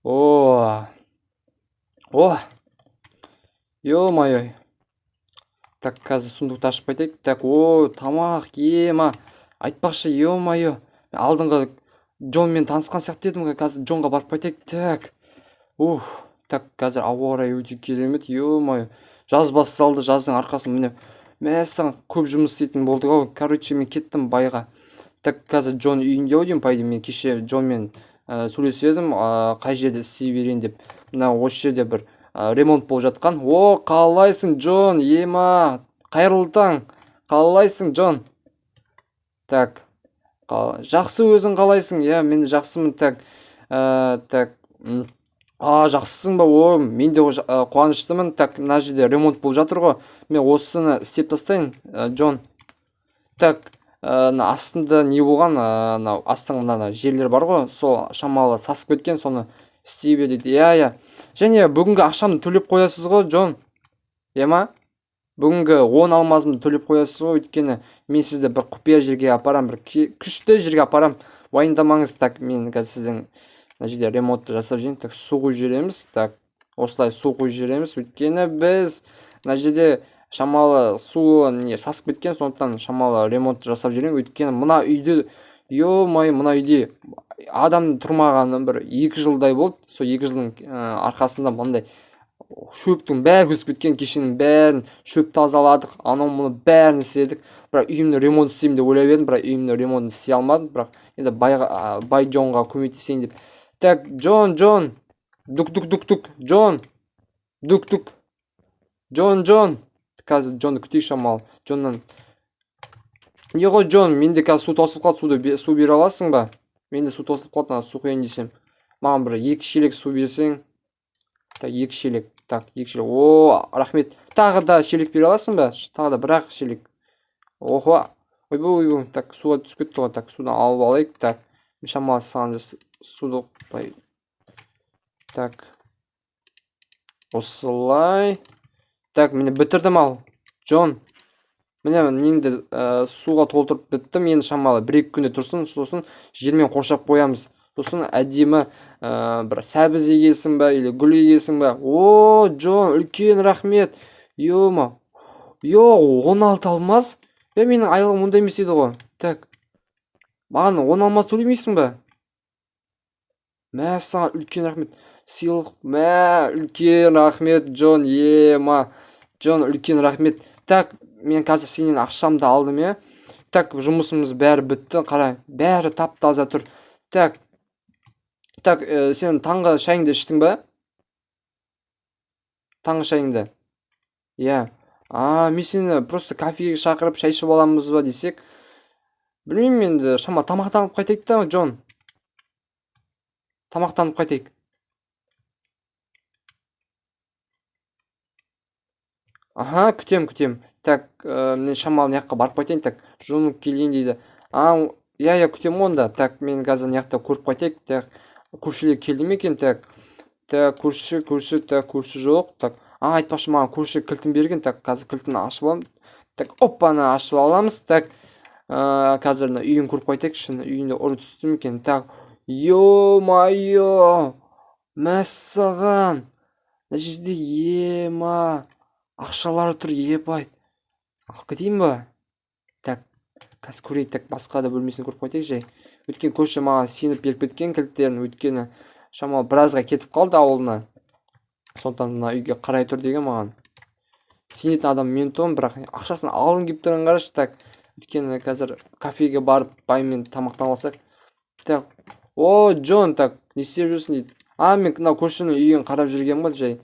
О, о, ё-моё. Так, қазір сундукты ашып қайтайық. Так, о, тамақ, ема. Айтпақшы, ё-моё. Алдыңғы Джонмен танысқан сияқты едім ғой. Қазір Джонға барып қайтайық. Так. Ух, так, қазір ауа райы өте керемет, ё-моё. Жаз басталды, жаздың арқасы міне. Мәссаған, көп жұмыс істейтін болдық ау. Короче, мен кеттім байға. Так, қазір Джон үйінде ау деймін, по идее. Мен кеше Джонмен сөйлесіп едім, қай жерде істей берейін деп. Мына осы жерде бір ремонт болып жатқан. О, қалайсың, Джон? Ема, қайырлы таң. Қалайсың, Джон? Так, жақсы, өзің қалайсың? Иә, мен де жақсымын. Так, так, а, жақсысың ба? О, мен де қуаныштымын. Так, мына жерде ремонт болып жатыр ғой. Мен осыны істеп тастайын, Джон. Так, мына астында не болған, мынау астыңғы мына жерлер бар ғой, сол шамалы сасып кеткен, соны істей бер дейді. Иә. Және бүгінгі ақшамды төлеп қоясыз ғой, Джон. Иә ма? Бүгінгі 10 алмазымды төлеп қоясыз ғой, өйткені мен сізді бір құпия жерге апарам, бір күшті жерге апарам. Уайымдамаңыз. Так, мен қазір сіздің мына жерде ремонтты жасап жіберейін. Так, су құйып жібереміз. Так, осылай су құйып жібереміз, өйткені біз мына жерде шамалы су не сасып кеткен, сондықтан шамалы ремонт жасап жіберемін, өйткені мына үйде, ё-моё, мына үйде адам тұрмағаны бір 2 жылдай болды. Сол 2 жылдың арқасында мындай шөптің бәрі өсіп кеткен. Кешенің бәрін шөп тазаладық, анау мұны бәрін істедік. Бірақ үйімді ремонт істеймін деп ойлап едім, бірақ үйімнің ремонтын істей алмадым. Бірақ енді байға, бай Джонға көмектесейін деп. Так, Джон, Джон, дук, дук, дук, дук, Джон, дук, дук, Джон, Джон. Қазір Джонды күтейік шамалы. Джоннан не ғой, Джон, менде қазір су таусылып қалды, су бере аласың ба? Менде су таусылып қалды, ана су құяйын десем, маған бір екі шелек су берсең. Так, екі шелек, так, екі шелек. О, рахмет. Тағы да шелек бере аласың ба? Тағы да бір ақ шелек. Охо, ойбой, ойбой. Так, суға түсіп кетті ғой. Так, судан алып алайық. Так, мен шамалы саған суды былай, так, осылай. Так, міне, бітірдім. Ал, Джон, міне, неңді суға толтырып біттім. Енді шамалы бір екі күнде тұрсын, сосын жермен қоршап қоямыз. Сосын әдемі бір сәбіз егесің ба или гүл егесің ба? О, Джон, үлкен рахмет. Ё-ма, ё, 16 алмаз. Е, менің айлығым ондай емес еді ғой. Так, маған 10 алмаз төлемейсің ба? Мә, саған үлкен рахмет. Сыйлық, мә, үлкен рахмет, Джон. Ема, Джон, үлкен рахмет. Так, мен қазір сенен ақшамды алдым, иә. Так, жұмысымыз бәрі бітті, қара, бәрі тап таза тұр. Так, так, сен таңғы шайыңды іштің ба? Таңғы шайыңды? Иә. А, мен сені просто кафеге шақырып, шай ішіп аламыз ба десек, білмеймін енді, шама тамақтанып қайтайық та, Джон. Тамақтанып қайтайық. Аха, күтем, күтем. Так, мен шамалы мына жаққа барып қайтайын. Так, жуынып келейін дейді. А, иә, күтем ғой онда. Так, мен қазір мына жақта көріп қайтайық. Так, көршілер келді ме екен? Так, так, көрші, көрші, так, көрші жоқ. Так, а, айтпақшы, маған көрші кілтін берген. Так, қазір кілтін ашып аламын. Так, оппана, ашып аламыз. Так, қазір мына үйін көріп қайтайықшы. Үйінде ұры түсті ме екен? Так, ё-моё, мәссаған, мына жерде, ема, ақшалар тұр, ебать. Алып кетейін ба? Так, қазір көрейік. Так, басқа да бөлмесін көріп қайтайық жай, өйткені көрші маған сеніп беріп кеткен кілттерін, өйткені шамалы біразға кетіп қалды ауылына, сондықтан мына үйге қарай тұр деген. Маған сенетін адам мен тұғын, бірақ ақшасын алғым келіп тұрғанын қарашы. Так, өйткені қазір кафеге барып баймен тамақтанып алсақ. Так, о, Джон, так, не істеп жүрсің дейді. А, мен мына көршінің үйін қарап жүргенмін ғой жай.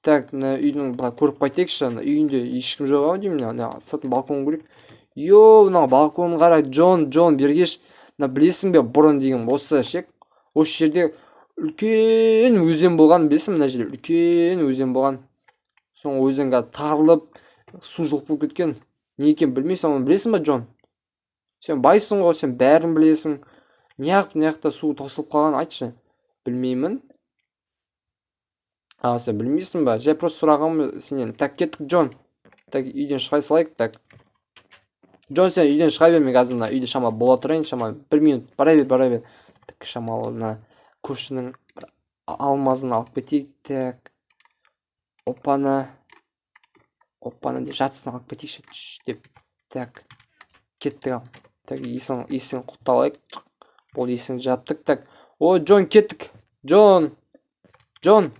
Так, мына үйдің былай көріп қайтайықшы. Ана үйінде ешкім жоқ ау деймін. Мына сыртын, балконын көрейік. Йо, мына балконын қара, Джон, Джон, бергеш. Мына білесің бе, бұрын деген осы ше, осы жерде үлкен өзен болған, білесің? Мына жерде үлкен өзен болған, соң өзен қазір тарылып, су жоқ болып кеткен. Не екенін білмейсің, оны білесің ба, Джон? Сен байсың ғой, сен бәрін білесің. Неғып мына жақта су тосылып қалған, айтшы. Білмеймін. А, сен білмейсің ба? Жай просто сұрағанмын сенен. Так, кеттік, Джон. Так, үйден шыға салайық. Так, Джон, сен үйден шыға бер, мен қазір мына үйде шамалы бола тұрайын, шамалы бір минут. Бара бер, бара бер. Так, шамалы мына көршінің бір Алмазын алып кетейік. Так, опана, опана деп жартысын алып кетейікші деп. Так, кеттік. Ал, так, есігін құлыптап алайық. Болды, есігін жаптық. Так, о, Джон, кеттік. Джон, Джон,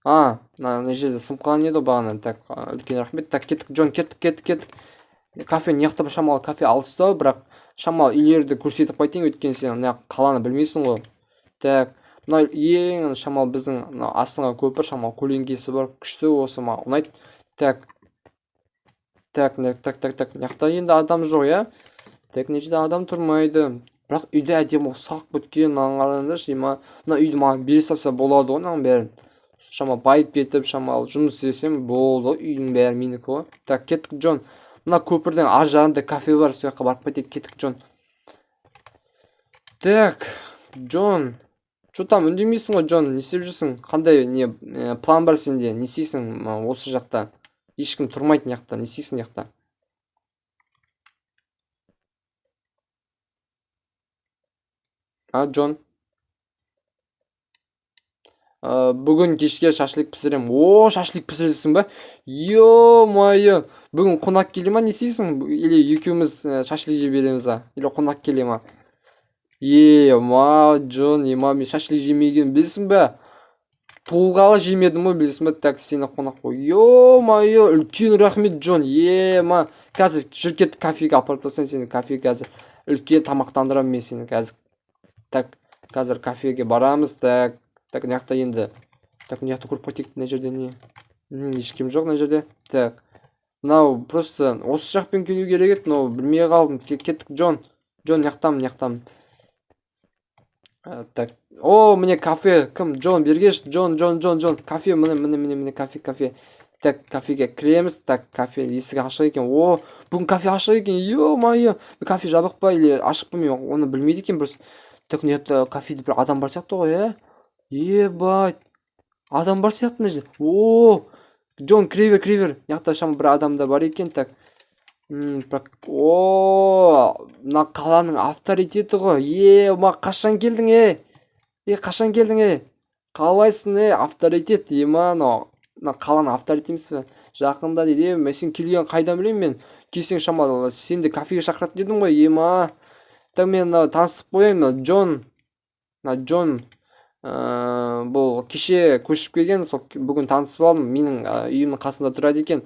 а мына жерде сынып қалған еді ғой бағана. Так, үлкен рахмет. Так, кеттік, Джон, кеттік, кеттік, кеттік. Кафе мына жақта, шамалы кафе алыстау, бірақ шамалы үйлерді көрсетіп қайтайын, өйткені сен мына қаланы білмейсің ғой. Так, мына ең шамалы біздің мына астыңғы көпір, шамалы көлеңкесі бар, күшті, осы маған ұнайды. Так, так, так, так, так, мына жақта енді адам жоқ, иә. Так, мына жерде адам тұрмайды, бірақ үйде әдемі салып кеткен. Мынаны қараңдаршы, мына үйді маған бере салса болады ғой. Мынаның бәрін шамалы байып кетіп, шамалы жұмыс істесем болды ғой, үйдің бәрі менікі ғой. Так, кеттік, Джон. Мына көпірдің ар жағында кафе бар, сол жаққа барып қайтайық. Кеттік, Джон. Так, Джон, че там, үндемейсің ғой, Джон? Не істеп жүрсің? Қандай не план бар сенде? Не істейсің? Осы жақта ешкім тұрмайды, мына жақта не істейсің, мына жақта? А, Джон? Бүгін кешке шашлык пісіремін. О, шашлык пісіресің ба? Ё-моё, бүгін қонақ келе ма? Не істейсің? Или екеуміз шашлык жей береміз а, или қонақ келе ма? Е, ма, Джон, ема, мен шашлык жемеген, білесің ба? Туылғалы жемедім ғой, білесің ба? Так, сені қонақ қой. Ё-моё, үлкен рахмет, Джон. Ема, қазір жүр, кеттік, кафеге апарып тастайын сені, кафеге. Қазір үлкен тамақтандырамын мен сені қазір. Так, қазір кафеге барамыз. Так, так, мына жақта енді, так, мына жақта көріп қайтайық, мына жерде не? Ешкім жоқ мына жерде. Так, мынау просто осы жақпен келу керек еді, но білмей қалдым. Кеттік, Джон. Джон, мына жақтамын, мына жақтамын. Так, о, міне кафе. Кім, Джон, бергеш. Джон, Джон, Джон, Джон, кафе, міне, міне, міне, міне, кафе, кафе. Так, кафеге кіреміз. Так, кафе есігі ашық екен. О, бүгін кафе ашық екен. Ё-моё, кафе жабық па или ашық па, мен оны білмейді екенмін просто. Так, мына жақта кафеде бір адам бар сияқты ғой, иә. Ебать, адам бар сияқты мына жерде. О, Джон, кіре бер, кіре бер. Мына жақта шамалы бір адам да бар екен. Так, бірақ, о, мына қаланың авторитеті ғой. Е, ма, қашан келдің, е? Е, қашан келдің, е? Қалайсың, е, авторитет? Ема, мынау мына қаланың авторитеті емес пе? Жақында дейді. Е, мен сен келгенін қайдан білемін? Мен келсең, шамалы сені де кафеге шақыратын едім ғой, ема. Так, мен мынау таныстырып қояйын, мына Джон, мына Джон, бұл кеше көшіп келген, сол бүгін танысып алдым, менің үйімнің қасында тұрады екен.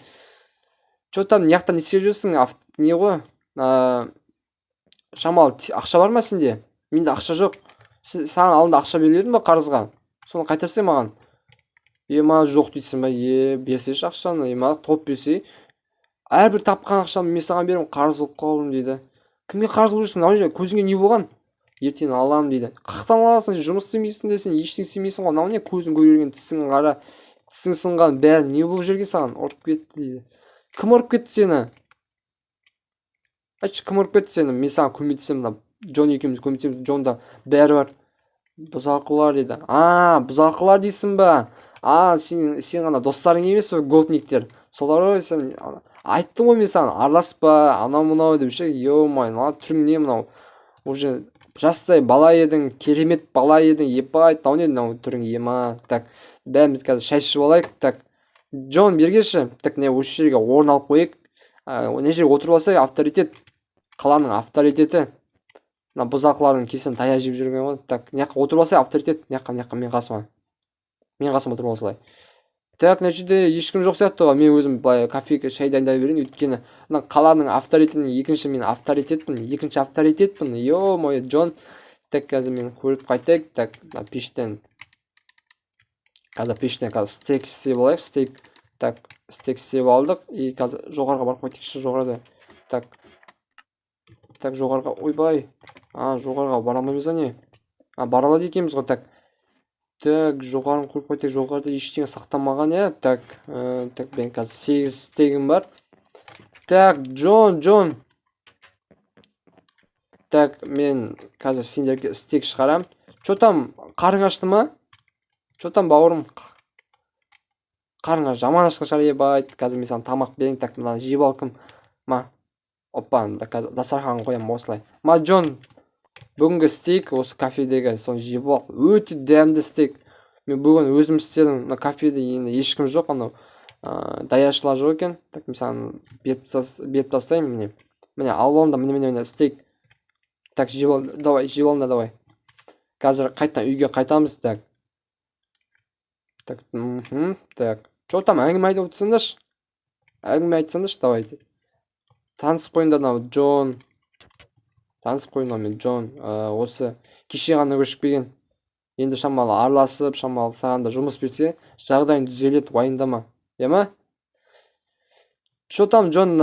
Че там, мына жақта не істеп жүрсің? Не ғой, шамалы ақша бар ма сенде? Менде ақша жоқ. Саған алдында ақша беріп едім ба қарызға? Соны қайтарсай маған. Ема, жоқ дейсің ба? Е, берсейші ақшаны, ема, тауып берсей. Әрбір тапқан ақшамды мен саған беремін, қарыз болып қалдым дейді. Кімге қарыз болып жүрсің? Мынау жерде көзіңе не болған? Ертең аламын дейді. Қаяқтан аласың сен? Жұмыс істемейсің де, сен ештеңе істемейсің ғой. Мынау не, көзің көгерген, тісің қара, тісің сынған, бәрі не болып жүрген саған? Ұрып кетті дейді. Кім ұрып кетті сені? Айтшы, кім ұрып кетті сені? Мен саған көмектесемін, мына Джон екеуміз көмектесеміз. Джонда бәрі бар. Бұзақылар дейді. А, бұзақылар дейсің ба? А, сен ғана достарың емес пе, гопниктер? Солар ғой. Сен айттым ғой мен саған, араласпа анау мынау деп ше. Ё-моё, мына түрің не мынау? Уже жастай бала едің, керемет бала едің. Ебать, мынау не, мынау түрің, ема? Так, бәріміз қазір шай ішіп алайық. Так, Джон, бергеші. Так, міне, осы жерге орын алып қояйық. Мына жерге отырып алсай, авторитет, қаланың авторитеті. Мына бұзақылардың кесірінен таяқ жеп жүрген ғой. Так, мына жаққа отырып алсай, авторитет, мына жаққа, мына жаққа, менің қасыма, менің қасыма отырып ал солай. Так, мына жерде ешкім жоқ сияқты ғой. Мен өзім былай кафеге шай дайындай берейін, өйткені мына қаланың авторитетінің екінші мен авторитетпін, екінші авторитетпін. Ё-моё, Джон. Так, қазір мен көріп қайтайық. Так, мына пештен қазір, пештен қазір стейк істеп алайық, стейк. Так, стейк істеп алдық. И қазір жоғарыға барып қайтайықшы, жоғарыда. Так, так, жоғарыға, ойбай, а, жоғарыға бара алмаймыз ба, не? А, бара алады екенбіз ғой. Так, так, жоғарыны көріп қайтайық. Жоғарыда ештеңе сақтамаған, иә. Так, так, мен қазір 8 стейгім бар. Так, Джон, Джон, так, мен қазір сендерге стейк шығарам. Че там, қарың ашты ма? Че там, бауырым, қарның жаман ашқан шығар. Ебать, қазір мен саған тамақ берейін. Так, мынаны жеп ал. Кім, ма, опа, қазір дастархан қоямын осылай. Ма, Джон, бүгінгі стейк осы кафедегі, соны жеп ал, өте дәмді стейк. Мен бүгін өзім істедім. Мына кафеде енді ешкім жоқ, анау даяшылар жоқ екен. Так, мен саған беріп тастаймын, міне. Міне, алып алыңдар, міне, міне, міне, стейк. Так, жеп ал, давай, жеп алыңдар, давай. Қазір қайтадан үйге қайтамыз, так. Так, так. Че там, әңгіме айтып отырсыңдаршы? Әңгіме айтсаңдаршы, давайте. Танысып қойыңдар, мынау Джон. Танысып қойыңдар мен Джон. Осы кеше ғана көшіп келген. Енді шамалы араласып, шамалы саған да жұмыс берсе, жағдайың түзеледі, уайымдама. Иә ма? Че там, Джон,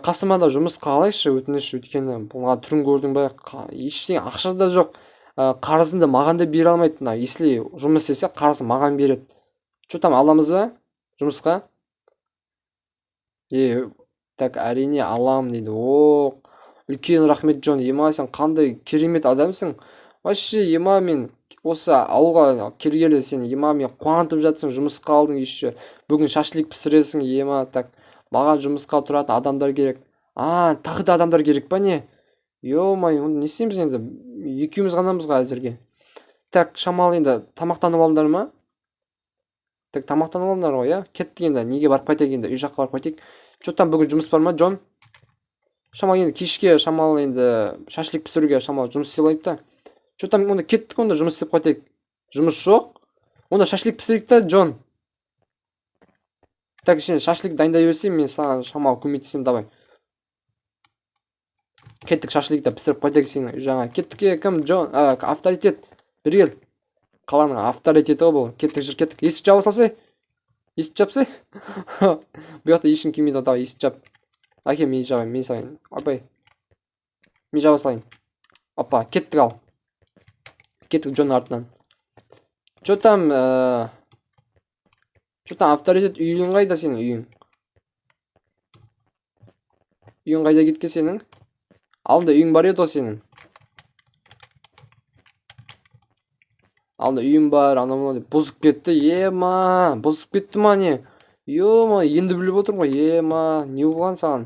қасыма да жұмысқа алайықшы, өтініш, өйткені мына түрін көрдің ба, ештеңе ақша да жоқ. Қарызын да маған да бере алмайды. Мына, если жұмыс істесе, қарызын маған береді. Че там, аламыз ба жұмысқа? Е, так, әрине аламын дейді. О, үлкен рахмет, Джон. Ема, сен қандай керемет адамсың. Вообще, ема, мен осы ауылға келгелі сен, ема, мен қуантып жатсың, жұмысқа алдың еще. Бүгін шашлик пісіресің, ема, так. Маған жұмысқа тұратын адамдар керек. А, тағы да адамдар керек па, не? Ё-моё, онда не істейміз енді? Екеуміз ғанамыз ғой әзірге. Так, шамалы енді тамақтанып алдыңдар ма? Так, тамақтанып алдыңдар ғой, иә? Кеттік енді, неге барып қайтайық енді, үй жаққа барып қайтайық. Че там, бүгін жұмыс бар ма, Джон? Шамалы енді кешке шамалы енді шашлик пісіруге шамалы жұмыс істеп алайық та. Че там, онда кеттік, онда жұмыс істеп қайтайық. Жұмыс жоқ. Онда шашлик пісірейік та, Джон. Так, сен шашлик дайындай берсең, мен саған шамалы көмектесемін, давай. Кеттік, шашликті пісіріп қайтайық сенің жаңа. Кеттік, е, кім, Джон, авторитет. Бері кел. Қаланың авторитеті ғой бұл. Кеттік, жүр, кеттік. Есік жаба салсай. Есік жапсай. Бұл жақта ешкім келмейді, давай, есік жап. Әке, мен жабайын, мен салайын. Апай. Мен жаба салайын. Опа, кеттік ал. Кеттік Джон артынан. Че там, че там, авторитет, үйің қайда сенің, үйің? Үйің қайда кеткен сенің? Алдында үйің бар еді ғой сенің. Алдында үйім бар, анау мынау деп бұзып кетті. Ема, бұзып кетті ма, не? Ё-ма, енді біліп отырмын ғой. Ема, не болған саған?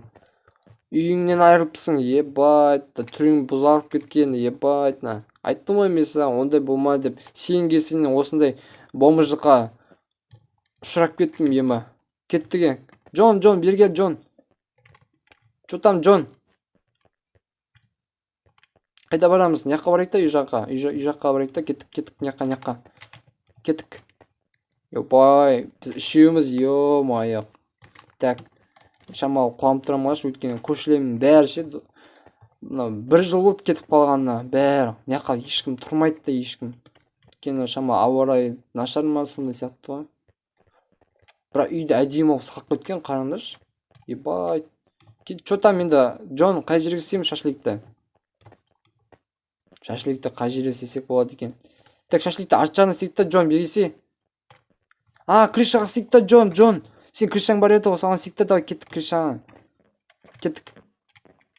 Үйіңнен айырылыпсың, ебать, түрің бұзарып кеткен, ебать, на. Айттым ғой мен саған, ондай болма деп. Сен кесірінен осындай бомжыққа ұшырап кеттім, ема. Кеттік, е. Джон, Джон, бері кел, Джон. Че там, Джон? Қайда барамыз? Мына жаққа барайық та, үй жаққа. Үй жаққа барайық та, кеттік, кеттік, мына жаққа, мына жаққа. Кеттік. Ёпай, біз үшеуміз, ё-моё. Так, шамалы қуанып тұрамын ғаш, өйткені көршілерімнің бәрі ше, мына бір жыл болды кетіп қалғанына, бәрі. Мына жаққа ешкім тұрмайды да, ешкім. Өйткені шамалы ауа райы нашар ма, сондай сияқты ғой. Бірақ үйді әдемі қылып салып кеткен, қараңдаршы. Ебать. Че там енді, Джон, қай жерге істейміз шашликті? Шашликті қай жерде істесек болады екен? Так, шашликті арт жағына істейік та, Джон, бергесе. А, крышаға істейік та, Джон, Джон. Сен крышаң бар еді ғой, соған істейік та, давай, кеттік крышаға. Кеттік.